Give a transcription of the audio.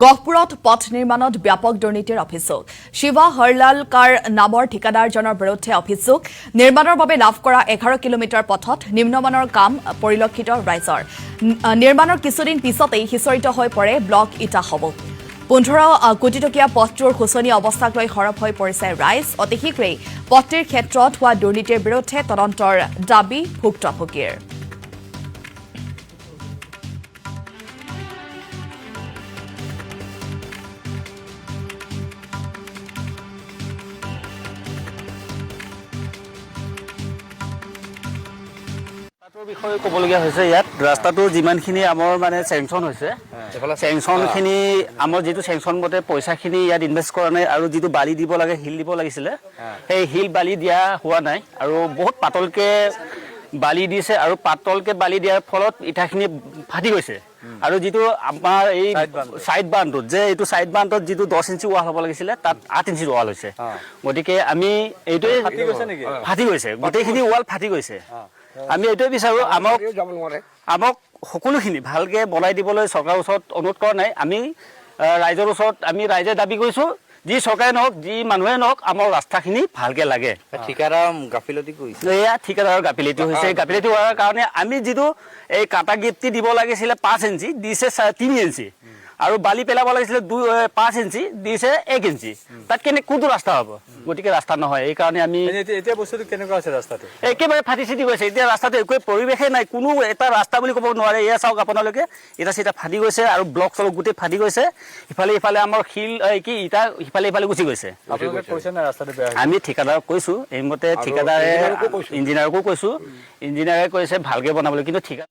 গহপুৰত পথ নিৰ্মাণত ব্যাপক দুৰ্নীতিৰ অভিযোগ। শিৱা হৰলালকাৰ নামৰ ঠিকাদাৰজনৰ বিৰুদ্ধে অভিযোগ। নিৰ্মাণৰ বাবে লাভ কৰা 11 কিলোমিটাৰ পথত নিম্নমানৰ কাম পৰিলক্ষিত ৰাইজৰ। নিৰ্মাণৰ কিছুদিন পিছতেই সিঁচৰিত হৈ পৰে ব্লক ইটাসমূহ। 15 কোটি টকীয়া পথটোৰ শোচনীয় অৱস্থাক লৈ সৰব হৈ পৰিছে ৰাইজ। অতি শীঘ্ৰেই পথটিৰ ক্ষেত্ৰত হোৱা দুৰ্নীতিৰ বিৰুদ্ধে তদন্তৰ দাবী ভুক্তভোগীৰ। ৰাস্তাটোৰ বিষয়ে ক'বলগীয়া হৈছে। ইয়াত ৰাস্তাটো যিমানখিনি আমাৰ মানে চেংচন হৈছে, চেংচনখিনি আমাৰ যিটো চেংচন মতে পইচাখিনি ইয়াত ইনভেষ্ট কৰা নাই আৰু যিটো বালি দিব লাগে, শিল দিব লাগিছিলে, সেই শিল বালি দিয়া হোৱা নাই আৰু বহুত পাতলকে বালি দিছে আৰু পাতলকে বালি দিয়াৰ ফলত ইটাখিনি ফাটি গৈছে। আৰু যিটো আমাৰ এই চাইড বান্ধটোত যে এইটো চাইড বান্ধটোত যিটো 10 ইঞ্চি ৱাল হ'ব লাগিছিলে, তাত 8 ইঞ্চি ৱাল হৈছে। গতিকে আমি এইটোৱে ফাটি গৈছে নেকি? ফাটি গৈছে, গোটেইখিনি ৱাল ফাটি গৈছে। আমি এইটোৱে বিচাৰো, আমাক যাব নোৱাৰে। আমাক সকলোখিনি ভালকে বনাই দিবলৈ চৰকাৰৰ ওচৰত অনুৰোধ কৰা নাই। আমি ৰাইজৰ ওচৰত আমি ৰাইজে দাবী কৰিছো, যি চৰকাৰে নহওক, যি মানুহে নহওক, আমাৰ ৰাস্তাখিনি ভালকে লাগে। ঠিকাদাৰ গাফিলতি কৰিছে। এয়া ঠিকাদাৰৰ গাফিলতি হৈছে। গাফিলতি হোৱাৰ কাৰণে আমি যিটো এই কাটা গিফ্টি দিব লাগিছিলে 5 ইঞ্চি, দিছে 3 ইঞ্চি আৰু বালি পেলাব লাগিছিলে 2 5 ইঞ্চি, দিছে 1 ইঞ্চি। তাত কেনে কোনটো ৰাস্তা হ'ব? গতিকে ৰাস্তা নহয়। এইকাৰণে আমি এনে এতিয়া এতিয়া বস্তুটো কেনেকুৱা আছে ৰাস্তাটো? একেবাৰে ফাটি চিটি গৈছে। এতিয়া ৰাস্তাটো একোৱে পৰিৱেশেই নাই, কোনো এটা ৰাস্তা বুলি ক'ব নোৱাৰে। এয়া চাওক আপোনালোকে, ইটা চিটা ফাটি গৈছে আৰু ব্লক চলক গোটেই ফাটি গৈছে। ইফালে ইফালে আমাৰ শিল, এই কি, ইটা সিফালে ইফালে গুচি গৈছে। আপোনালোকে কৈছে নাই ৰাস্তাটো বেয়া হৈছে? আমি ঠিকাদাৰক কৈছো। এইমতে ঠিকাদাৰে ইঞ্জিনিয়াৰকো কৈছো। ইঞ্জিনিয়াৰকো কৈছো। ইঞ্জিনিয়াৰে কৈছে ভালকে বনাবলৈ, কিন্তু ঠিকা